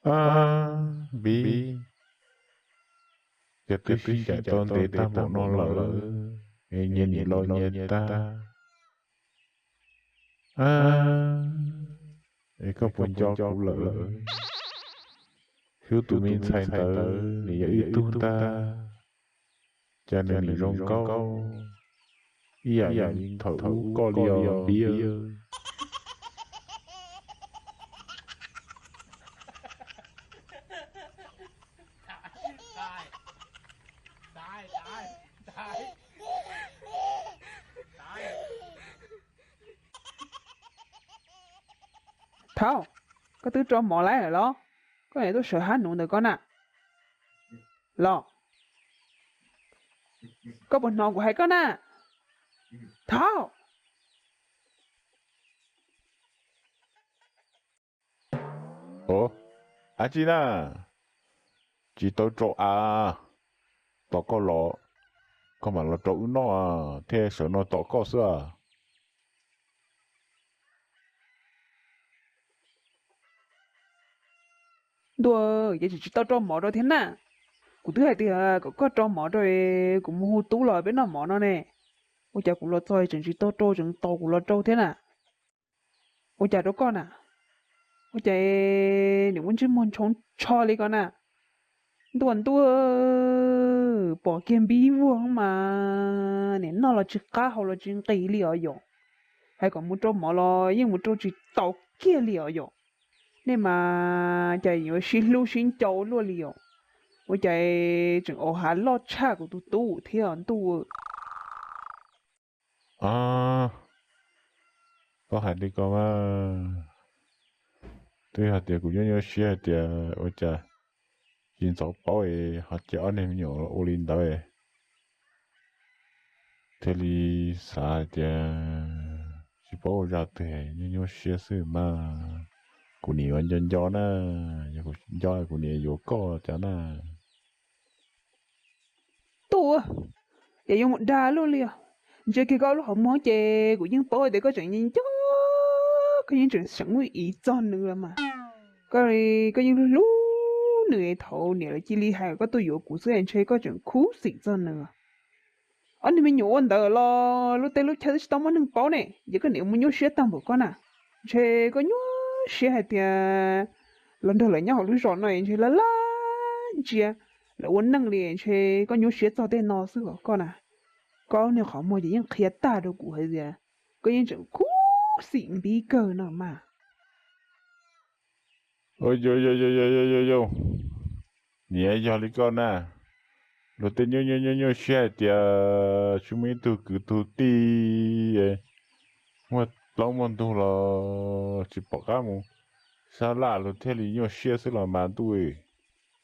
Ab, Npib, cas twb sib ncaim tau ntev tag npaum no lawm, nyias nim los nyias tag. Ab, es koj puas nco kuv lawm? Hlub tus me ntxhais ntawd nws yog wb tug ntag, cas nws nim zoo nkauj ib yam li thaum ub koj li os Npib. Thaub, koj twb rau mov lawm los? Koj niam tuaj sawv hab nuv ntawm koj na los? Koj puas hnov kuv hais koj na? Thaub! Ov, ab tsi na, tsis tau rau av, tos koj los, koj mam los rau wb noj thiaj sawv no tos koj xwb. Ntuj, ces tsis tau rau mov rau thiab na. Kuv twb hais tias kom koj rau mov rau, kuv mus hu tub los peb noj mov no ne. Ua cas kuv los txog tseem tsis tau rau, tseem tos kuv los rau thiab na? Ua cas rau koj na? Ua cas nim muaj ntsej muag ntshoo tsho li ko na? Ntuj ntuj, pom kiag Npib vuag mas nim noj los tsis qab haus los tsis nqis li os yom. Hais kom mus rau mov los yeej mus rau tsis tau kiag li os yom. Nej mas cas yuav sib hlub sib nco luaj li os. Ua cas tseem au hav loj tshaj kuv tus tub thiab ntuj. Koj hais li ko mas, twb hais tias kuv nyuaj nyuaj siab hais tias ua cas tsis ntxov paub es ho cia ob niag me nyuam ua li ntawd, thiaj li xav hais tias tsis paub ua zaj twg, nyuaj nyuaj siab xwb mas. Kuv nim yuav nco nco na, yog kuv nco kuv nim yuav koj cas na. Tuaj, ces yuav mus dag luaj li os. Ntsia kiag koj lub qhov muag ces kuv yeej paub tias koj tseem nco, koj yeej tseem seem muaj ib txog nws los mas. Koj, koj yeej hlub hlub nws, thaum niam lawv cia li hais koj tuaj yuav kuv xwb ntshe koj tseem khuv xim txog nws. Ob niag me nyuam ua ntawd los lub teb lub chaw twb tsis tau muaj neeg paub ne, ces koj niam mus nyuaj siab tag npaum koj na. Ntshe koj nyuaj siab hais tias los nrog lawv nyob hauv lub zos no ntshe laj laj ntsia lawv ua neej li, ntshe koj nyuaj siab txog tej no xwb os koj na. Koj niag qhov muag ces yeej qhia tag rau kuv hais tias koj yeej tseem khuv xim Npib kawg no mas. Yus, niam yog li koj na, luag tej nyuaj nyuaj nyuaj nyuaj siab hais tias tsis muaj ib tug kwv tug tij muaj plaub muaj ntug los tsis pom qab mus sab laj luag thiaj li nyuaj siab xwb los mas ntuj,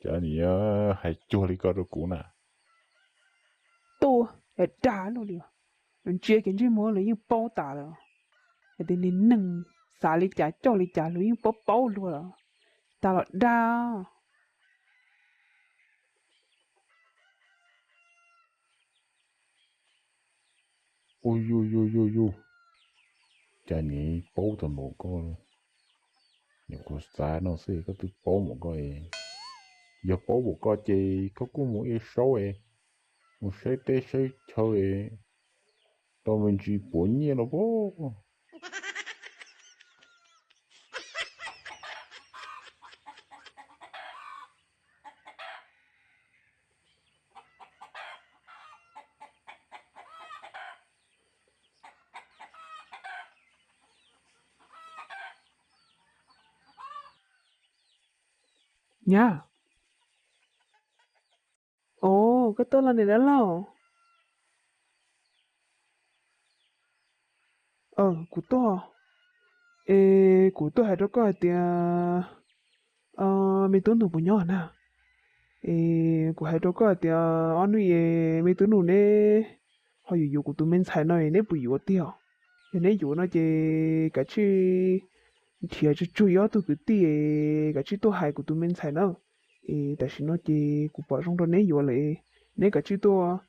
cas nim hais cuag li ko rau kuv na. Tuaj, dag luaj li, ntsia kiag ntsej muag los yeej paub tas lawm. Hais tias niag neeg xav li cas coj li cas los yeej paub paub luag lawm, tag los dag. Ua yus yus yus yus, cas nim paub tau npaum koj, nim kuv xav no xwb koj twb paub npaum koj. Yog paub npaum koj ces koj kuj mus ib saub es, mus saib teb saib chaw es, tau me ntsis puav nyiaj los puag. Nyab, o, koj tuaj los niam dab laug. Kuv tuaj, es kuv tuaj hais rau koj hais tias me tub nus puas nyob na? Es kuv hais rau koj hais tias ob hnub es me tub nus neb ho yuav yuav kuv tus me ntxhais no es neb puas yuav tiag? Yog neb yuav no ces kav tsij nrhiav tsuag tsuag ob tug kwv tij es kav tsij tuaj hais kuv tus me ntxhais na. Es tam sim no ces kuv pom zoo rau neb yuav lawm, neb kav tsij tuaj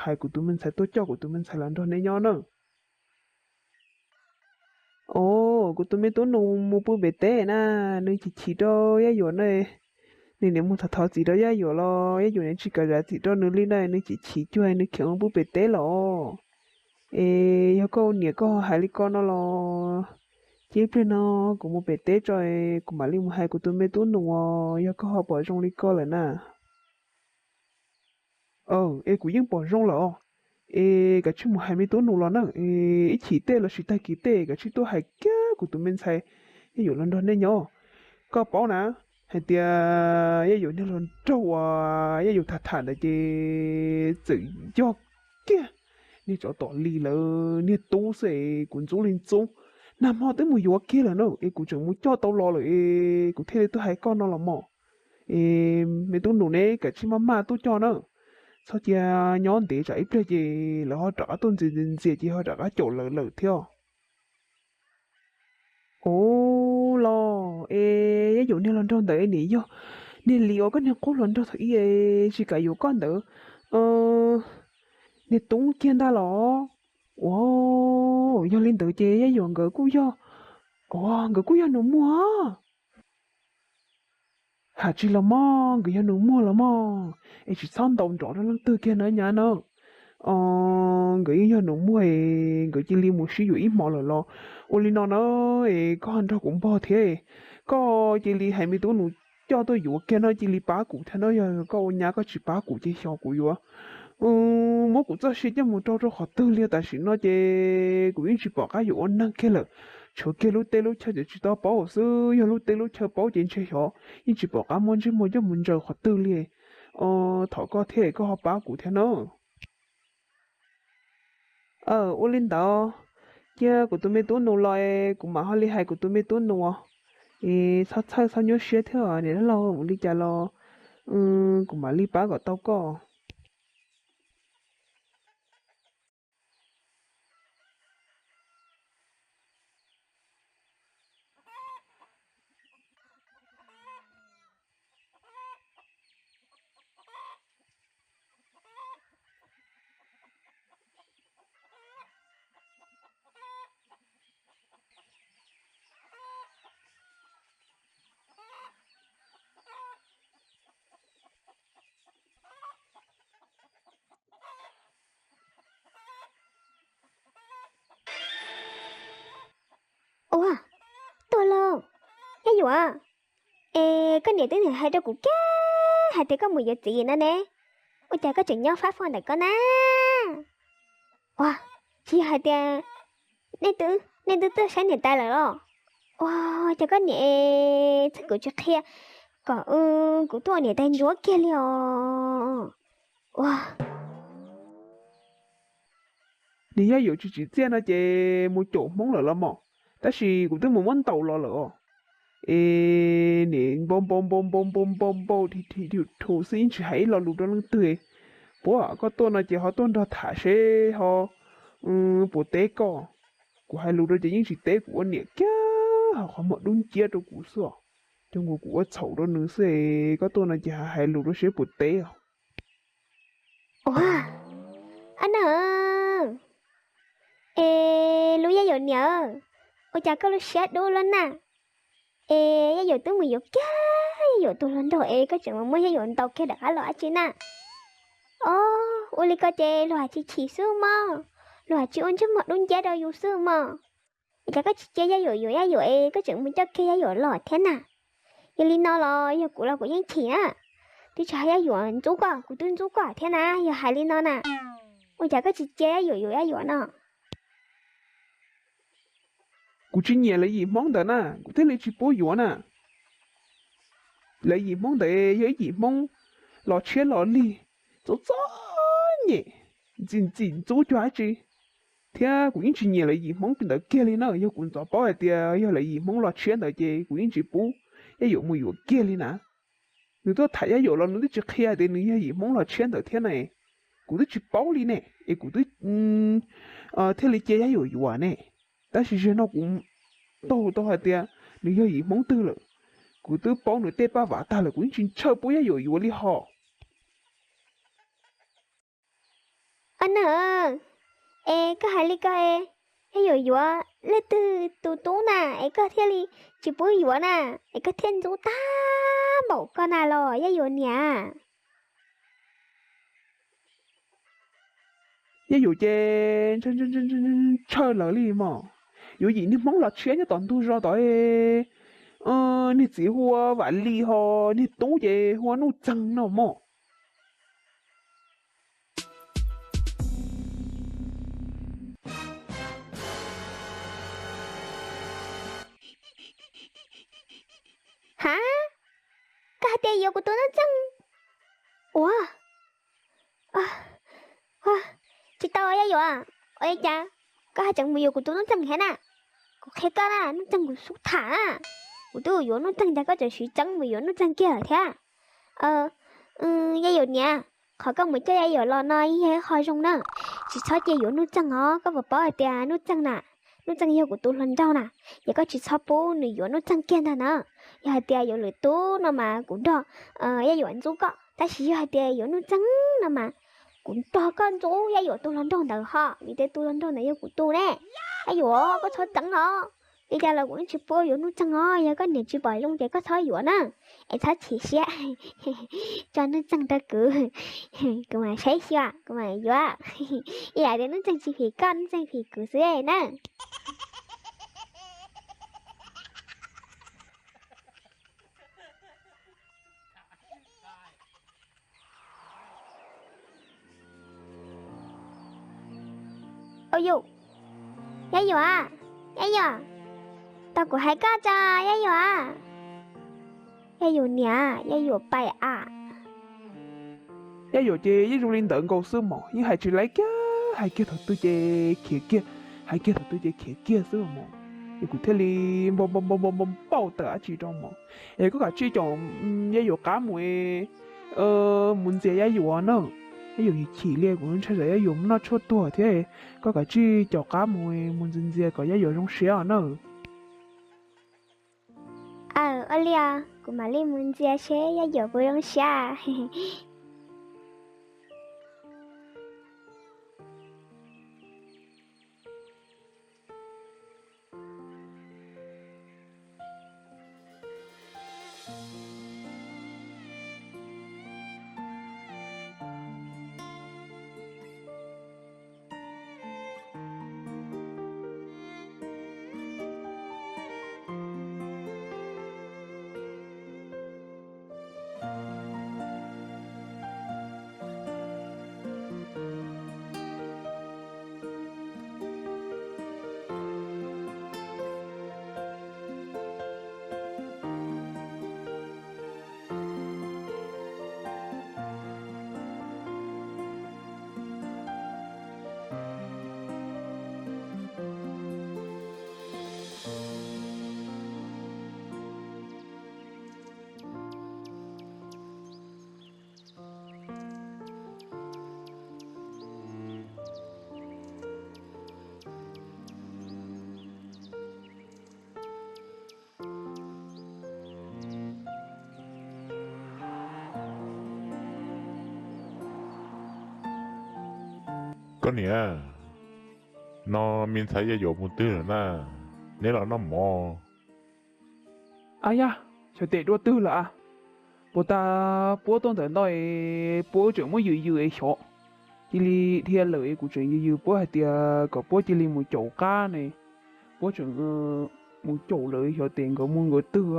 hais kuv tus me ntxhais tuaj coj kuv tus me ntxhais los nrog neb nyob na. O, Kuv tus me tub nus mus pw pem teb na, nws chim chim rau Yaj Yuam na. Nws niaj mus thov thov txim rau Yaj Yuam los Yaj Yuam niaj tsis kam zam txim rau nws li na, nws chim chim cuag nws khiav mus pw pem teb los. Es yog koj ua niam koj hais li ko no los, cia ib pliag no kuv mus pem teb tso, kuv mam li mus hais kuv tus me tub nus, yog koj ho pom zoo li ko lawm na. Es kuv yeej pom zoo lawm os. Es kav tsij mus hais me tub nus los na, ib chim tej los sis tag kis tej kav tsij tuaj hais kiag kuv tus me ntxhais Yaj Yuam los nrog nej nyob. Koj paub na, hais tias Yaj Yuam niag hluas nraug uas Yaj Yuam tham tham ntawd ces txawm yog kiag niag tsov tom li lawv niag tub xwb es kuv ntxub li ntxub. Nag hmo twb mus yuav kiag lawm na, es kuv tseem mus coj tau los lawm es kuv thiaj li tuaj hais koj no los mog. Es me tub nus ne, kav tsij maj maj tuaj coj na. Txhob cia nyob ntev tsam ib pliag ces lawv ho rov qab tuaj ntxias ntxias ntxias ces ho rov qab caum lawv lawm thiab. Ua los es Yaj Yuam niag hluas nraug ntawd nim yog niag li uas koj niag qub hluas nraug thaum ub tsis kam yuav koj ntawd niag tub kiag ntag los? Ua, yog li ntawd ces Yaj Yuam nkawd kuj yog, ua, nkawd kuj yog nus muag. Hais tsis los mog, nkawd yog nus muag los mog, es tsis txhob ntaus nrov rau leej twg kiag na nyab na. Nkawd yeej yog nus muag es nkawd cia li mus sib yuav ib hmo lawm los ua li no na, es koj nrog kuv npog thiab, koj cia li hais me tub nus coj tuaj yuav kiag no, cia li pab kuv thiab no. Yog koj ua nyab koj tsis pab kuv ces xyov kuv yuav muab kuv txoj sia coj mus rau rau qhov twg li. Tam sim no ces kuv yeej tsis pom qab yuav ua neeg kiag lawm, tshuav kiag lub teb lub chaw ces tsis tau paub xwb, yog lub teb lub chaw paub ces ntshe xyov yeej tsis pom qab muab ntsej muag coj mus ntsaws qhov twg li. Thov koj thiab koj ho pab kuv thiab na. Ua li ntawd, cia kuv tus me tub nus los kuv mam ho li hais kuv tus me tub nus. Es txhob txhawj txhob nyuaj siab thiab, niam dab laug ua li cas los kuv mam li pab kom tau koj. Ua, tuag lauj, Yaj Yuam. Es koj niam twb hais rau kuv kiag hais tias koj mus yuav txiv no ne, ua cas koj tseem nyob fab fo ntawm koj na? Ua, tsis yog hais tias nej twb tuaj saib niam tais lawm los? Ua, cas koj niam txhawj kuv tsis qhia kom kuv tuaj ua niam tais ntsuav kiag li os? Ua, nws Yaj Yuam tsis tsim txiaj no ces mus caum Hmoob lawm los mog, tab sis kuv twb mus muab ntaus los lawm os. Es niam npau npau npau npau npau npau npau rhi rhi rhi rhu xwb, yeej tsis hais ib lo lus rau leej twg. Puab, koj tuaj no ces ho tuaj nrog tham seb ho puas teb koj. Kuv hais lus rau ces yeej tsis teb, kuv ua niam kiag ho qhov muag dub nciab rau kuv xwb os. Cov nkaus kuv ua txhaum rau nws xwb, koj tuaj no ces hais lus rau seb puas teb os. Ua, ab na, es lub Yaj Yuam niam, ua cas koj lub siab dub loj na? Es Yaj Yuam twb mus yuav kiag Yaj Yuam tus hluas nraug es koj tseem mus muab Yaj Yuam ntaus kiag rov qab los dab tsi na? Ob, ua li ko ces luag hais tsis chim xwb mog, luag hais tsis ua ntsej muag dub nciab rau yus xwb mog. Ua cas koj tsis cia Yaj Yuam yuav Yaj Yuam es koj tseem mus coj kiag Yaj Yuam los thiab na? Yog li no los yog kuv los kuv yeej chim na. Twb tsis hais Yaj Yuam ntxub koj, kuv twb ntxub koj thiab na, yog hais li no na. Ua cas koj tsis cia Yaj Yuam yuav Yaj Yuam no? Kuv tsis nyiam lawv yim Hmoob ntawd na, kuv thiaj li tsis pub yuav na. Lawv yim Hmoob ntawd yog ib yim Hmoob los tshiab los lig, txom txom nyem, ntxim ntxim ntxub cuag dab tsi. Thiab kuv yeej tsis nyiam lawv yim Hmoob ntawd kiag li na. Yog kuv ntxov paub hais tias yog lawv yim Hmoob los tshiab ntawd ces kuv yeej tsis pub Yaj Yuam mus yuav kiag li na. Nws tuaj tham Yaj Yuam los nws twb tsis qhia hais tias nws yog yim Hmoob los tshiab ntawd thiab na. Kuv twb tsis paub li ne, es kuv twb thiaj li cia Yaj Yuam yuav ne. Tab sis zaum no kuv taug tau hais tias nws yog yim Hmoob twg lawm. Kuv twb paub nws tej paj vav tag lawm, kuv yeej tsis ntshaw pub Yaj Yuam yuav li hos. Ab na, es koj hais li ko, Yaj Yuam yuav leej twg tus tub na es koj thiaj li tsis pub yuav na, es koj thiaj ntxub tag npaum koj na los Yaj Yuam niam? Yaj Yuam ces ntshaw lawv li mog. Yuav yim niag Hmoob los tshiab nyob tom ntug zos tod, niag txiv hu ua Vam Lis ho niag tub ces hu ua Nuj Txeeg no mog. Ha, koj hais tias yuav kuv tus Nuj Txeeg? Ua, tsis tau Yaj Yuam, ua li cas koj hais tseem mus yuav kuv tus Nuj Txeeg thiab na? Kuv qhia koj na, Nuj Txeeg kuv xub tham na. Kuv twb yuav Nuj Txeeg cas koj tseem siv tseeb mus yuav Nuj Txeeg kiag lawm thiab. Yaj Yuam niam, qhov koj mus coj Yaj Yuam los no yog ib qho zoo na. Tsis txhob cia yuav Nuj Txeeg os, koj puas paub hais tias Nuj Txeeg na, Nuj Txeeg yog kuv tus hluas nraug na. Ces koj tsis txhob pub nws yuav Nuj Txeeg kiag ntag na. Yog hais tias yuav lwm tus no mas kuv nrog Yaj Yuam ntxub koj, tab sis yog hais tias yuav Nuj Txeeg no mas kuv nrog koj ntxub Yaj Yuam tus hluas nraug ntawd ho, vim tias tus hluas nraug ntawd yog kuv tus ne. Yaj Yuam, koj txhob txeeb os. Li cas los kuv yeej tsis pub yuav Nuj Txeeg os, yog koj niam tsis pom zoo ces koj txhob yuav na, es txhob chim siab. Tso Nuj Txeeg rau kuv, kuv mam saib xyuas kuv mam yuav. Ib yam tias Nuj Txeeg tsis phim koj, Nuj Txeeg phim kuv xwb na. Au yus, Yaj Yuam, Yaj Yuam, tos kuv hais koj tso Yaj Yuam. Yaj Yuam niam, Yaj Yuam pais am. Yaj Yuam ces yeej zoo li ntawd nkaus xwb mog, yeej hais tsis laib kiag, hais kiag thaum twg ces khiav kiag, hais kiag thaum twg ces khiav kiag xwb mog. Es kuv thiaj li npau npau npau npau tawm dab tsi rau mog. Es koj kav tsij caum Yaj Yuam qab mus, mus ntxias Yaj Yuam na. Yaj Yuam chim li, kuv ntshai tsam Yaj Yuam mus noj tshuaj tuag thiab. Koj kav tsij caum qab mus, mus ntxias ntxias kom Yaj Yuam zoo siab os na. Aw, ua li os, kuv mam li mus ntxias seb Yaj Yuam puas zoo siab. Koj niam, no me ntxhais Yaj Yuam mus twg lawm na? Neb los noj mov. Ab yaj, xyov tes dua twg lawm a? Puas tas puab tuaj ntawm no es puab tseem muab yws yws es xyov, cia li dhia lawm es kuv tseem yws yws puab hais tias kom puab cia li mus caum qab ne. Puab tseem mus caum lawm xyov tes nkawd mus nkawd twg.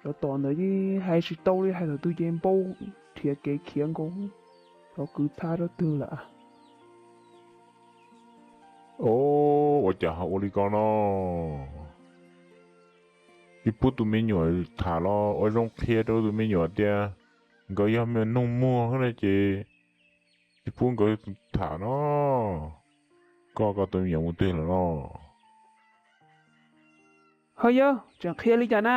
Tsov tom ntawd yeej hais tsis tau li, hais thaum twg ces npau, nrhiav kev khiav nkaus, xyov kwv txha rau twg lawm. Ua cas ho ua li ko no? Tsis pub tus me nyuam tham los ua zoo qhia rau tus me nyuam tias nkawd yog me nug muag na ces tsis pub nkawd tham no. Koj, koj tus me nyuam mus twg lawm no? Ho yawg, tseem qhia li cas na?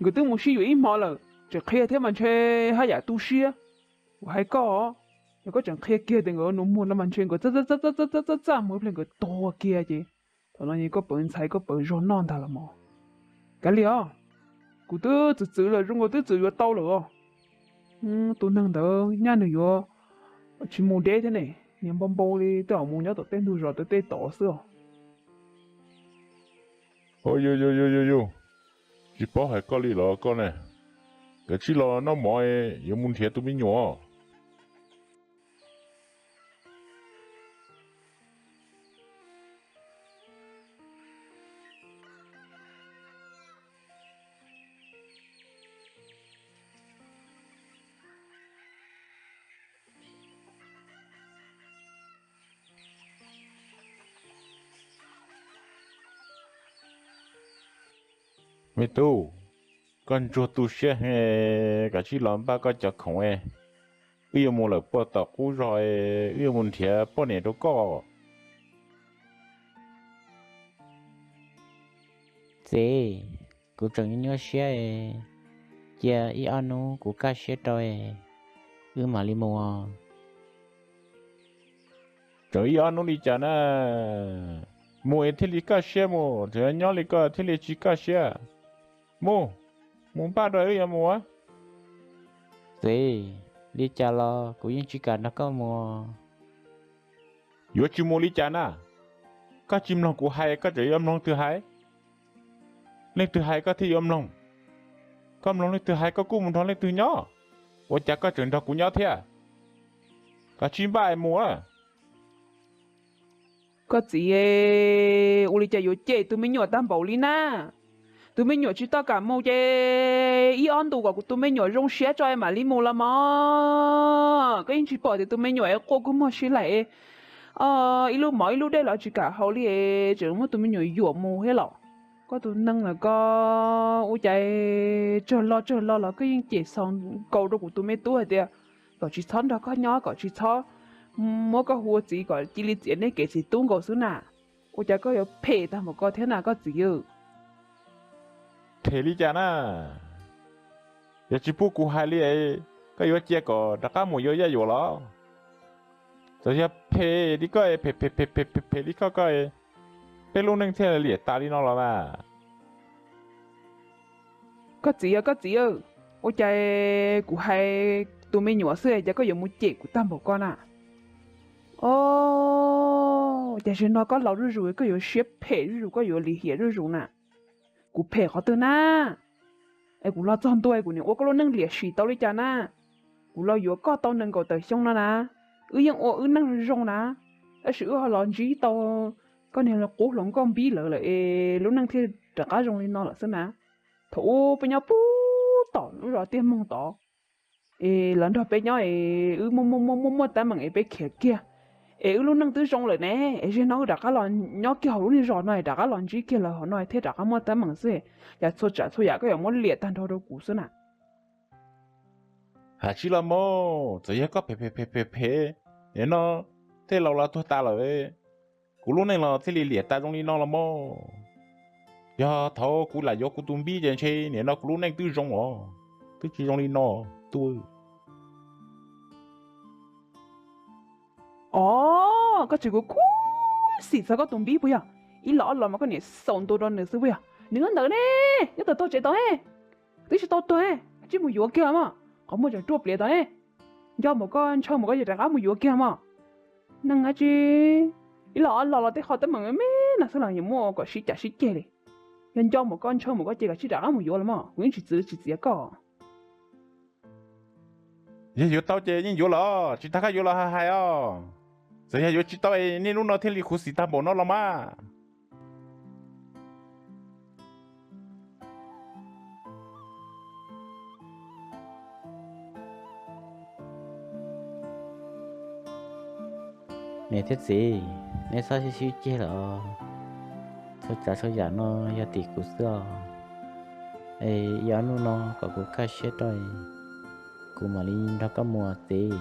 Nkawd twb mus sib yuav ib hmo lawm, tseem qhia thiab mas ntshe haj yam tu siab. Kuv hais koj, yog koj tseem qhia kiag tias nkawd nug muag no mas ntshe nkawd txaj txaj txaj mus ib pliag nkawd tuag kiag ces thaum no koj pawv ntxhais koj pawv zog noj ntag los mas. Kav liam os, kuv twb txwv txwv lawm zoo nkaus twb txwv yuav tau lawm os. Tus neeg ntawd nyaj nws yuav tsis mus deb thiab ne, niag npau npau li twb mus nyob tom tej ntug zos tej tod xwb os. Yus yus yus yus yus, tsis paub hais koj li los koj ne? Kav tsij los noj mov, yuav mus nrhiav tus me nyuam. Me tub, koj ntsuag tu siab heev, kav tsij los npaj koj cov khoom, wb yuav mus lawm puag tom qub zog, wb yuav mus nrhiav poj niam rau koj. Txiv, kuv tseem nyuaj siab, cia ib ob hnub kuv kaj siab rau, wb mam li mus. Tseem ib ob hnub li cas na? Mus es thiaj li kaj siab mus, tseem nyob li ko thiaj li tsis kaj siab. Mus, mus npaj rau wb yuav mus. Txiv, li cas los kuv yeej tsis kam nrog koj mus. Yuav tsis mus li cas na? Koj tsis mloog kuv hais, koj tseem yuav mloog leej twg hais? Leej twg hais koj thiaj yuav mloog? Koj mloog leej twg hais koj kuj mus nrog leej twg nyob, ua cas koj tseem nrog kuv nyob thiab? Kav tsij npaj mus. Koj txiv, ua li cas yuav cem tus me nyuam tag npaum li na? Tus me nyuam tsis tau kam mus ces ib ob ntu kom kuv tus me nyuam zoo siab tso mam li mus los mas. Koj yeej tsis pom tias tus me nyuam es quaj kua muag sib laim, ib lub mov ib lub dej los tsis kam haus li, tseem muab tus me nyuam yuam mus thiab los? Koj tus neeg los koj ua cas tsawg lo tsawg lo los koj yeej cem xaus nkaus rau kuv tus me tub hais tias kom tsis txhob nrog koj nyob, kom tsis txhob muab koj hu ua txiv, kom cia li txiav neb kev txiv tub nkaus xwb na. Ua cas koj yuav phem tag npaum ko thiab na koj txiv yawg? Phem li cas na? Yog tsis pub kuv hais li, koj yuav cia kom rov qab mus yuav yaj yuam los? Txawm yog phem li koj, phem phem phem phem phem li koj koj, peb lub neej thiaj liam tas li no los mas. Koj txiv yawg, koj txiv yawg, ua cas kuv hais tus me nyuam xwb cas koj yuav mus cem kuv tag npaum ko na? Os, cas zaum no koj laus zuj zus koj yuav siab phem zuj zus, koj yuav lim hiam zuj zus na? Kuv phem qhov twg na? Es kuv los txog ntua kuv niam ua koj lub neej liam sim tau li cas na? Kuv los yuav koj tau nees nkaum tawm xyoo no na, wb yeej ua wb neej zoo na, tab sis wb ho los ntsib tau koj niag qub hluas nkauj npib lawv lawm es lub neej thiaj rov qab zoo li no lawm xwb na. Thaum ub peb nyob puag tom lub zos Tiaj Moog tod, es lawv nrog peb nyob es wb muaj muaj muaj muaj teeb meem es peb khiav kiag, es wb lub neej twb zoo lawm ne, es zaum no wb rov qab los nyob kiag hauv lub niag zos no es rov qab los ntsib kiag lawv hauv no thiaj rov qab muaj teeb meem xwb, cas txhua tsav txhua yam koj yuav muab liam tag nrho rau kuv xwb na. Hais tsis los mas, txawm yog koj phem phem phem phem phem, nim no tej laus los tuag tas lawm, kuv lub neej los thiaj li liam tas zoo li no los mas. Yog thaum kuv lam yuav kuv tus npib ces ntshe nim no kuv lub neej twb zoo os, twb tsis zoo li no, tub. Os, koj tseem kuv khuv xim txog koj tus npib puas yog? Ib los ob los mas koj niam xaus ntua rau nws xwb puas yog? Nws nyob ntawd ne, nyob tom tog tsev tod ne, twb tsis tau tuag ne, tsij mus yuav kiag mog, qhov muag tseem ruaj pliav tod ne. Nco mus koj ntshaw mus koj ces rov qab mus yuav kiag mog. Neeg dab tsi, ib los ob los los tej qho teeb meem me me no xwb los yuav muaj kom sib cav sib ceg li. Yog nco mus koj ntshaw mus koj ces koj tsij rov qab mus yuav los mog, kuv yeej tsis txwv tsis txiav koj. Yog yuav tau ces yeej yuav los, tsis tas koj yuav los hais hais os. Txawm yog yuav tsis tau es niaj hnub no thiaj li khuv xim tag npaum no los mas. Niam thiab txiv, neb txhob sib sib ceg lawm os. Txhua tsav txhua yam no yog tim kuv xwb os. Es ib ob hnub no kom kuv kaj siab rau, kuv mam li nrog koj mus txiv.